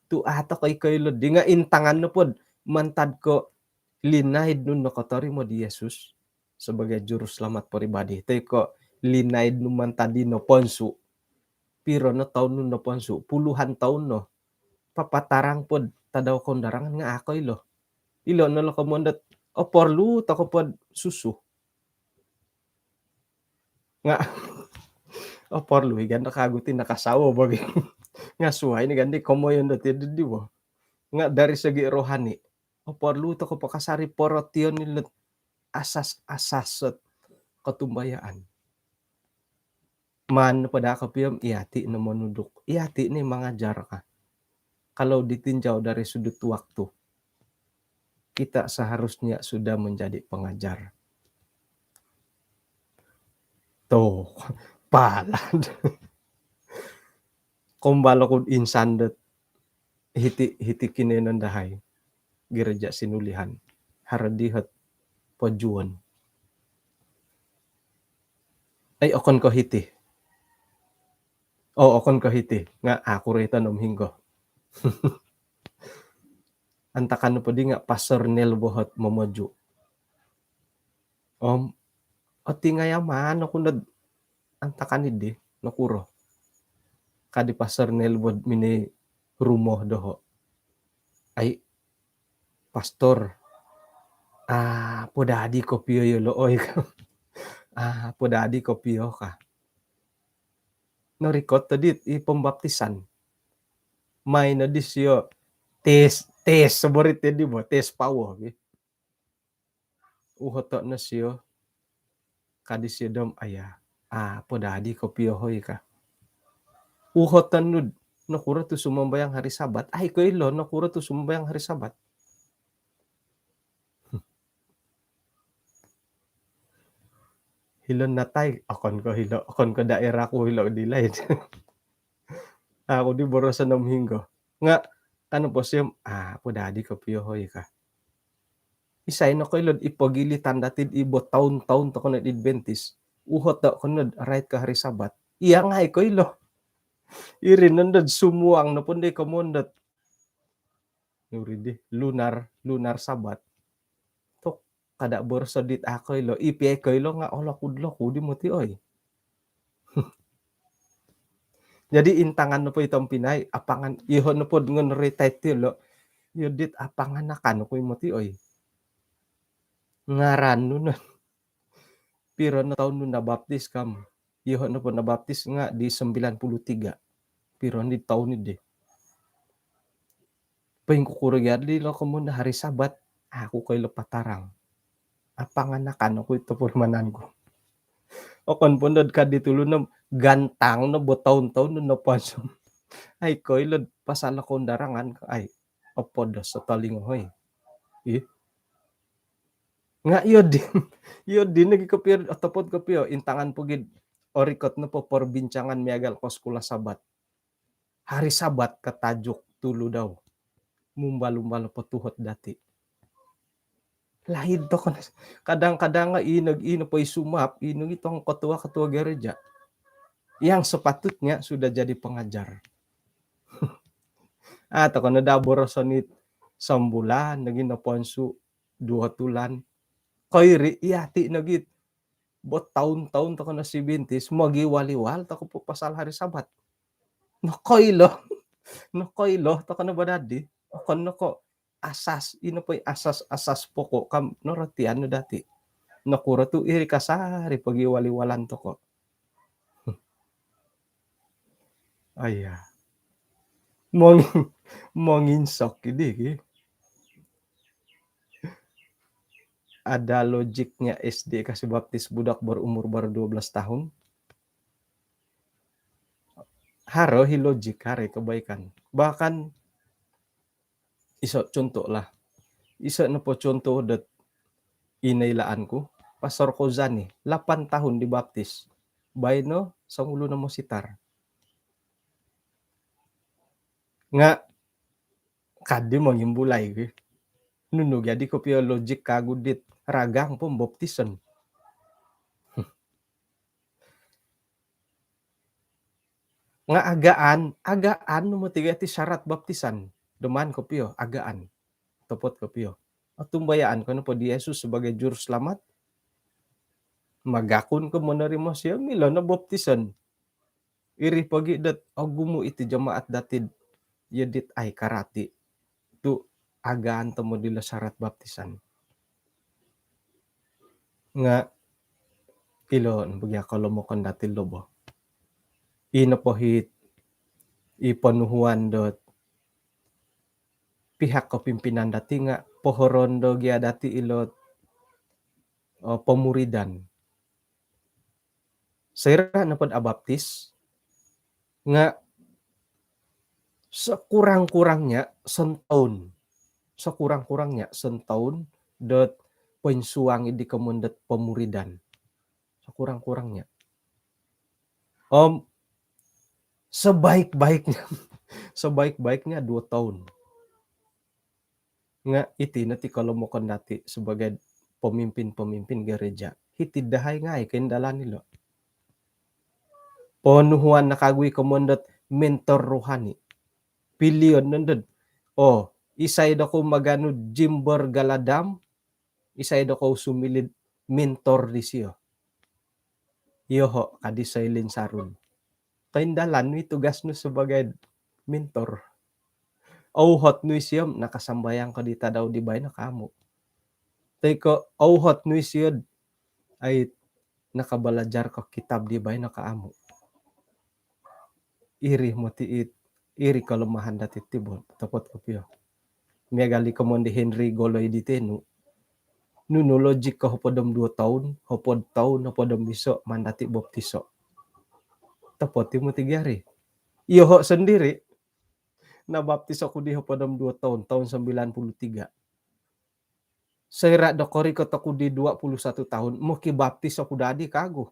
Tu a tokoi koilo di nga intangan nopo do mantad ko linaid nu nokotorimo di Yesus sebagai juruselamat peribadi. Toi ko linaid nu mantad di noponsu. Piro no toun nu noponsu? Puluhan toun no. Papatarang pod tadau koundarangan nga' a' koilo. Ilo no lo komoyon dot oporlu toko pod susu. Nga' oporlu i ganda kagu ti nakasawo bagi. Nga' suai ni gandi komoyon dot di, di bo. Nga' dari segi rohani, oporlu toko pakasari porotion ni lot asas-asas ot kotumbayaan. Maan po daa kopio om iyati' no monuduk, iyati' ni mangajar ka. Kalau ditinjau dari sudut waktu, kita seharusnya sudah menjadi pengajar. Tuh, palad. Kombal oku insan dot hiti, hiti kinoiyonon dahai, gereja Sinulihan. Haro di hot pojuon. Ai, okon ko hiti. Oh, okon ko hiti. Nga' a' ku roiton om hinggo. Antakan nopo di nga' Pastor Nel bo hot momoju. Om, oti nga' ya maan oku nod antakan iddi, nokuro. Ka di Pastor Nel bo minoi rumo doho'. Ai, Pastor, a' po dadi kopio yolo' oi ka. A' po dadi kopio ka. Norikot to dit i pembaptisan. Mai no disio tes, tes soborit di bo, tes power gi. Uhoto' no sio, ka disio dom, aya, a' po dadi kopio hoi ka. Uhoton nud, nokuro tu sumambayang hari Sabat? Ai, koilo, nokuro tu sumambayang hari Sabat? Hilo natai, okon ko hilo, okon ko daerah ku hilo di laid. Aku di boroson om hinggo. Nga' kanu po sio, a' po dadi kopio hoi ka. Isai nokoilo di pogilitan dati di bo toun-toun toko no di Adventist. Uhoto' ko nod rait ko hari Sabat. Iya ngai' koilo. Iri nondo sumuang nopo ndi komoyon dot nuri di lunar, lunar Sabat. Tok, kada boroso dit a' koilo, i pia koilo nga' olokud-lokud i moti oi. Jadi intangan nopo i tompinai, apangan, iyoho' nopo ngon retired ti lo, iyo dit apanganakan oku i moti oi. Ngaran nu no. Piro no toun nu nabaptis kam? Iyoho' nopo nabaptis nga' di sembilan puluh tiga. Piro ni toun iddi? Poingkukuro gia di lo komoyon hari Sabat? A' ku koilo patarang. Apanganakan oku i topurimanan ku. Okon po nod ka di tulun no gantang no bo toun-toun no noponsu. Ai, koilo pasal koundarangan ka, ai. Opodos o tolingo hoi. Ih. Nga' iyo di, iyo di nogi kopio, otopot kopio, intangan pogi di orikot nopo perbincangan miagal ko sekolah Sabat. Hari Sabat ka tajuk tulu dau. Mumbal-umbal po tuhot dati. Laid toko no. Kadang-kadang nga' ino, ino po i sumap, ino i tong ketua-ketua gereja yang sepatutnya sudah jadi pengajar. A' toko no daa boroson it sombulan, nogi noponsu duo tulan. Koiri, iyati' nogi bo toun-toun toko no si Adventist, mogiwal-iwal toko po pasal hari Sabat. Nokoilo. Nokoilo toko no bo dadi. Okon no ko asas, ino po i asas-asas pokok kam norotian nu dati. Nokuro tu iri kasari pogiwal-iwalan toko. Aya. Mongin-, monginsok idi ki. Ada logiknya S D kasih baptis budak berumur baru dua belas tahun. Haro hi logik, haro hi kebaikan. Bahkan iso contoh lah. Iso nopo contoh dot inailaan ku, Pastor Kozani, lapan tahun dibaptis. Baino songulun no mositar. Nga' kadi mongimbulai gi. Nunu jadi kopio logik kagu dit ragang pembaptisan. Nga' agaan, agaan no moti gati syarat baptisan. Doman kopio, agaan. Topot kopio. Otumbayaan ko nopo di Yesus sebagai juruselamat, magakun ko monorimo sio, milo no baptisan. Iri pogi dot ogumu iti jemaat dati, iyo dit ai karati tu agaan tomod ilo syarat baptisan. Nga ilo no pogi akolomokon dati lo bo. Ino pohit i ponuhuan dot pihak kepimpinan dati nga pohorondo gia dati ilo, eh, pemuridan. Soira nopo dot abaptis nga sekurang-kurangnya sentaun. Sekurang-kurangnya sentaun dot poinsuang di komoyon dot pemuridan. Sekurang-kurangnya. Om sebaik-baiknya, sebaik-baiknya dua tahun. Nga iti no ti kolomokon dati sebagai pemimpin-pemimpin gereja. Hiti dahai ngai koindalan ilo. Ponuhuan no kagu i komoyon dot mentor rohani. Pilion nondo dot, oh, isai dokou maganu Jimber Galadam, isai dokou sumiliu mentor disio. Iyoho, ka di Soilin Sarun. Koindalan nu i tugas nu sebagai mentor. Ouhot nu isio om nakasambayang ko di tadau di baino ko amu. Toi ko ouhot nu isio, ai, nakabalajar ko kitab di baino ko amu. Iri moti it, iri kelemahan dati ti bo, topot kopio. Miagal i komoyon di Henry Goloi di tenu. Nunu logik ko hopod om duo tahun, hopod tahun, hopod om iso maan dati baptiso. Topot i moti gia ri. Iyoho sendiri, nabaptis oku di hopod om duo tahun, tahun sembilan puluh tiga. Soira do korikot oku di dua puluh satu tahun, mokibaptis oku dadi kagu.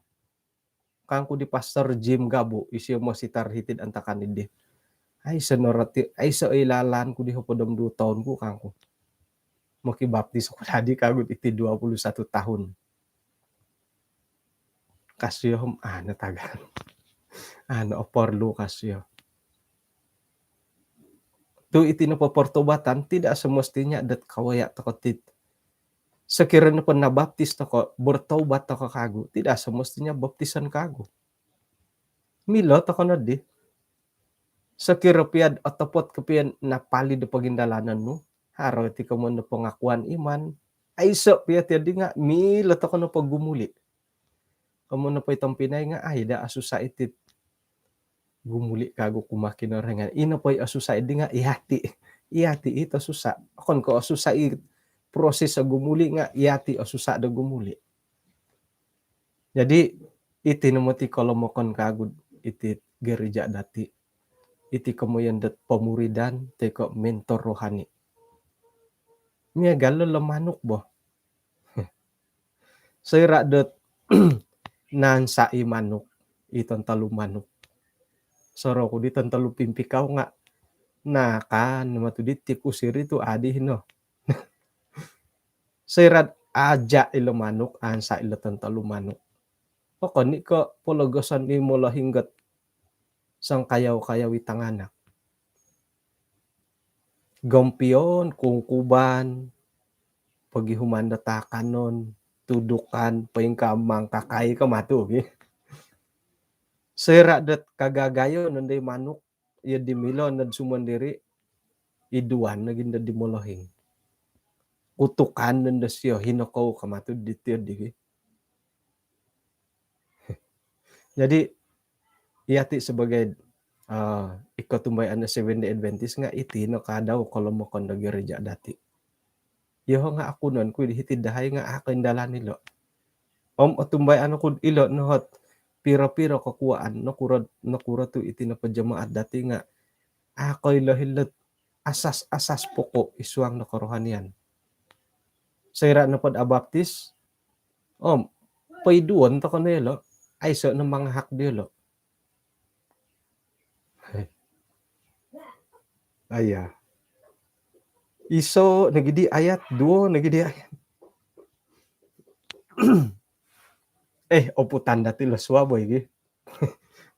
Kangku di Pastor Jim Gabu, isio mositar hiti'd antakan idi. Aiso no roti, aiso ilalan ku di hopod om duo tahun ku kangku. Mokibaptis oku dadi kagu iti dua puluh satu tahun. Ka sio om, ah, natagal. Ah, no oporlu ka sio. Tu iti nopo pertobatan, tidak semestinya dot kawaya toko tit. Sekiranya nopo nabaptis toko, bertobat toko kagu, tidak semestinya baptisan kagu. Milo toko nodi. Sekiranya pia otopot kopio napalid do pogindalanan nu, haro iti komoyon do pengakuan iman. Aiso pia ti di nga, milo toko nopo gumuli. Komoyon nopo i tompinai nga, ai, daa osusa iti gumuli kagu kumaa Kinorohingan. Ino po i osusa di nga, iyati. Iyati it osusa. Okon ko osusa i proses o gumuli nga, iyati osusa do gumuli. Jadi, iti no moti kolomokon kagu iti gereja dati. Iti komoyon dot pemuridan, toi ko mentor rohani. Miagal lo manuk bo. Soira dot naansa i manuk, i tontolu manuk. Soroku di tontolu pimpikau nga, nakan matu di tikus iri tu adi no. Soira aja ilo manuk, ansa ilo tontolu manuk. Pokoni ko pologoson i molohing dot songkayau-kayau i tanganak. Gompion, kungkuban, pogihuman do takanon, tudukan, poingkaa mangkakai ko matu gi. Soira dot kagagayo nondo i manuk, iyo di milo nod sumondiri, iduan nogi nod di molohing. Kutukan nondo sio, hino kou ka matu di tio di gi. Jadi, iyati sebagai, ah, iko tumbayaan do Seventh Day Adventist nga iti no kadau kolomokon do gereja dati. Iyoho nga akunon ku di hiti dahai nga a koindalan ilo. Om otumbayaan oku ilo no ot piro-piro kokuaan, nokuro, nokuro tu iti nopo jemaat dati nga a koilo-ilo asas-asas pokok i suang do kerohanian. Soira nopo dot abaptis, om, poiduon toko no ilo, aiso no mangahak diolo. Aya. Iso nogi di ayat, duo nogi di ayat. Eh, oputan dati lo suab oi gi.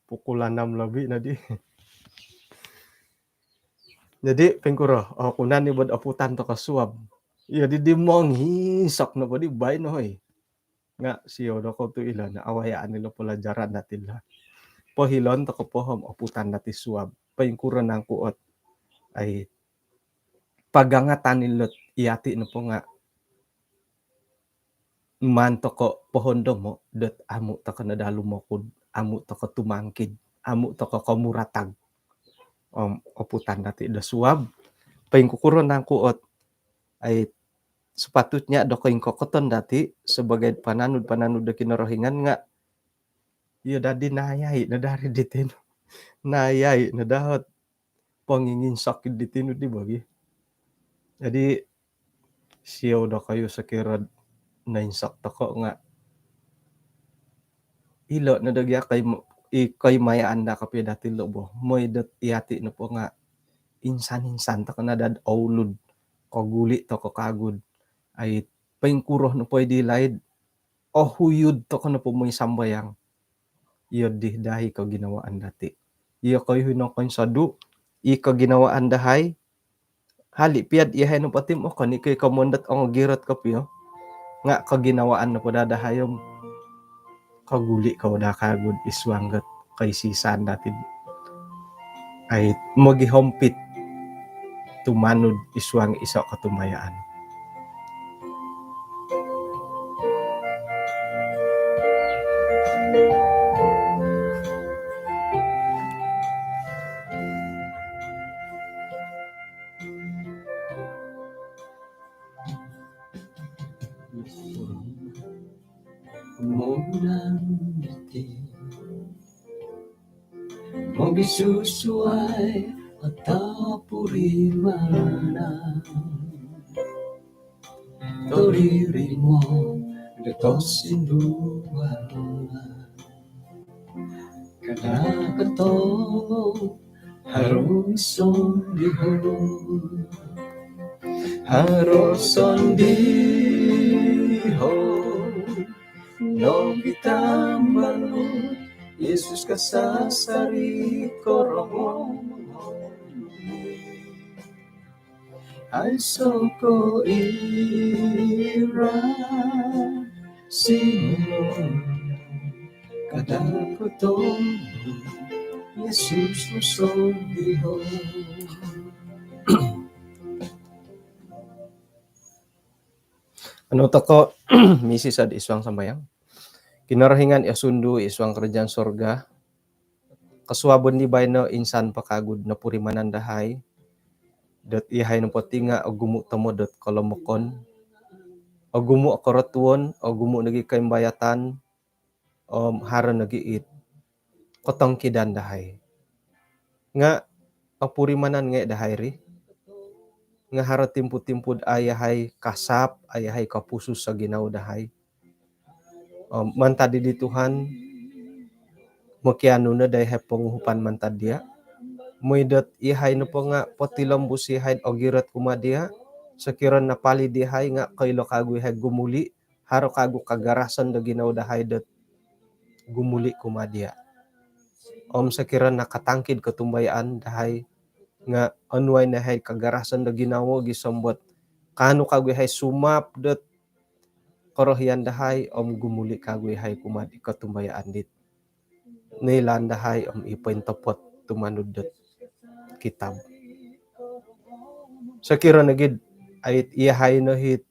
Pukul enam lebih nodi. Jadi, poingkuro, oh, kunan ni buat oputan toko suab. Iyo di, di monginsok nopo di baino, hoi. Nga' siou dokou tu' ilo no awayaan ilo pelajaran dati' lah. Pohilon toko' po om oputan dati' suab. Poingkuro nangku ot, ai, pagangatan ilo iyati' nopo nga' maan toko' pohondomo' dot amu' toko' no daa lumokud, amu' toko' tumangkid, amu' toko' komuratag. Om oputan dati' do suab. Poingkukuro nangku ot, ai, sepatutnya do koingkokoton dati' sebagai pananud-pananud do Kinorohingan nga' iyo dadi nayai no dari diti no. Nayai no daa ot ponginginsok diti no di bagi. Jadi, siou dokoyu sokiro noinsok toko' nga' ilo' no do gia koi, i koimayaan daa kopio dati' lo' bo. Moi dot iyati' nopo nga' insan-insan toko' no daa oulud. Koguli' toko' kagu. Ai, poingkuro nopo i di laid, ohuyud toko' nopo moi sambayang. Iyo di dahai koginawaan dati'. Iyo koyu hino koinsodu', i koginawaan dahai, hali' pia'd iyahai nopo ti om okon i' ko' i komon dot ongogirot kopio. Nga' koginawaan nopo daa dahai om koguli' kou daa kagu'd isuang dot koisi-isaan dati'd, ai, mogihompit tumanud isuang iso' kotumbayaan. Moginan diti mogisusuai atau purimanan, toririmo do tosinduan. Kada' kotongo haro sondihon. Haro sondihon nogi tambalut, Yesus kasasari korongou. Aiso' ko' iran sino kada' kotongo, Yesus no sondihon. Anu toko' misiso' id suang sambayang. Kinorohingan i osundu id suang karajaan sorga, kosuabon di baino insan po kagu'd nopurimanan dahai dot iyahai nopo ti nga' ogumu' tomod dot kolomokon, ogumu' o korotuon, ogumu' nogi' koimbayatan, om haro nogi' it kotongkidan dahai. Nga' opurimanan ngai' dahai ri. Nga' haro timpu-timpu'd a' iyahai kasap, a' iyahai kopusus o ginawo dahai. Om mantad di Tuhan, mokianu no daa iyahai ponguhupan mantad diya'. Moi dot iyahai nopo nga' potilombus iyahai'd ogirot kumaa diya', sokiro napalid iyahai nga' koilo kagu iyahai gumuli', haro kagu kagarasan do ginawo dahai dot gumuli' kumaa diya'. Om sokiro nakatangkid kotumbayaan dahai nga' onuai no iyahai kagarasan do ginawo gisom dot kaanu kagu iyahai sumap dot korohian dahai om gumuli' kagu iyahai kumaa di kotumbayaan dit noilaan dahai om i pointopot tumanud dot kitab. Sokiro nogi'd ait iyahai no hit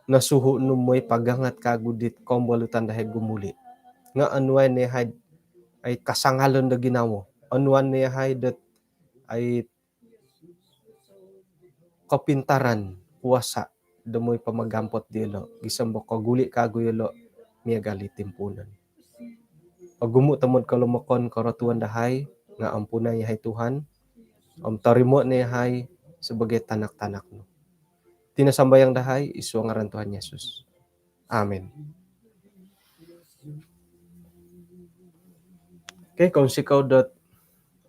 nosuhu' nu moi pagangat kagu dit kombolutan dahai gumuli'. Nga' onuai no iyahai ait kasangalon do ginawo. Onuai no iyahai dot ait kopintaran, kuasa' do moi pamagampot diyolo' gisom do koguli' kagu iyolo' miagal i timpuunon. Ogumu' tomod kolomokon korotuon dahai nga' ampunai iyahai Tuhan om torimo' no iyahai sabagai tanak-tanak nu. Iti no sambayang dahai id suang ngaran Tuhan Yesus. Amin. Okey, kounsikou dot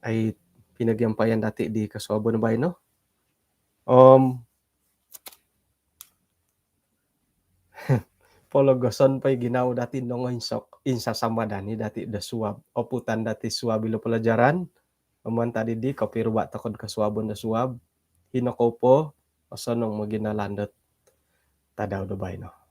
ai pinogiampayan dati' di kosuabon baino. Om pologoson po i ginawo dati' nongoinsok, insasambadan i dati' do suab. Oputan dati' suab ilo palajaran. Om mantad di kopiruba' toko'd kosuabon do suab. Hino kou po, osonong moginalan dot tadau do baino.